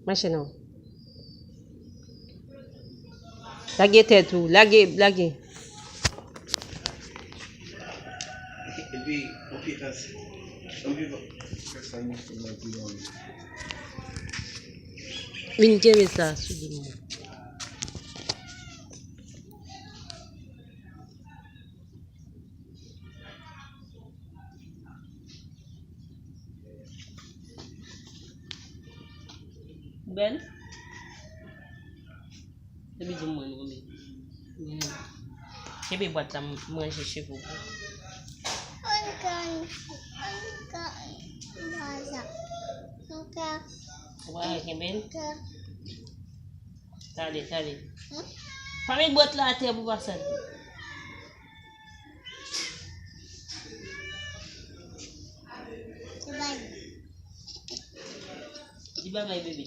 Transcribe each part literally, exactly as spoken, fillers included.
Mache non. Lage tèt ou, lage, lage. Epi, konpetans. Vin kenbe sa sou di mwen. Bèl. Epi di mwen, non, men. Kenbe bwat la, m manje cheve w pou. Ou pa kenbe l? Tande, tande. Pa met bwat la atè pou pa sal. Di babay, bebe.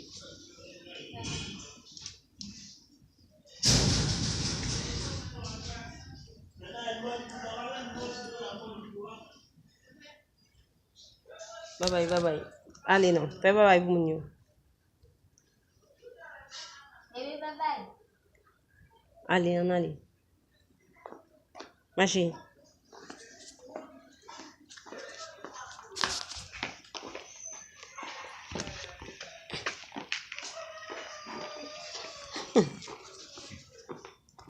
Babay, babay. Ale non, fè babay pou moun yo. Bebe, babay. Ale, ann ale. Mache.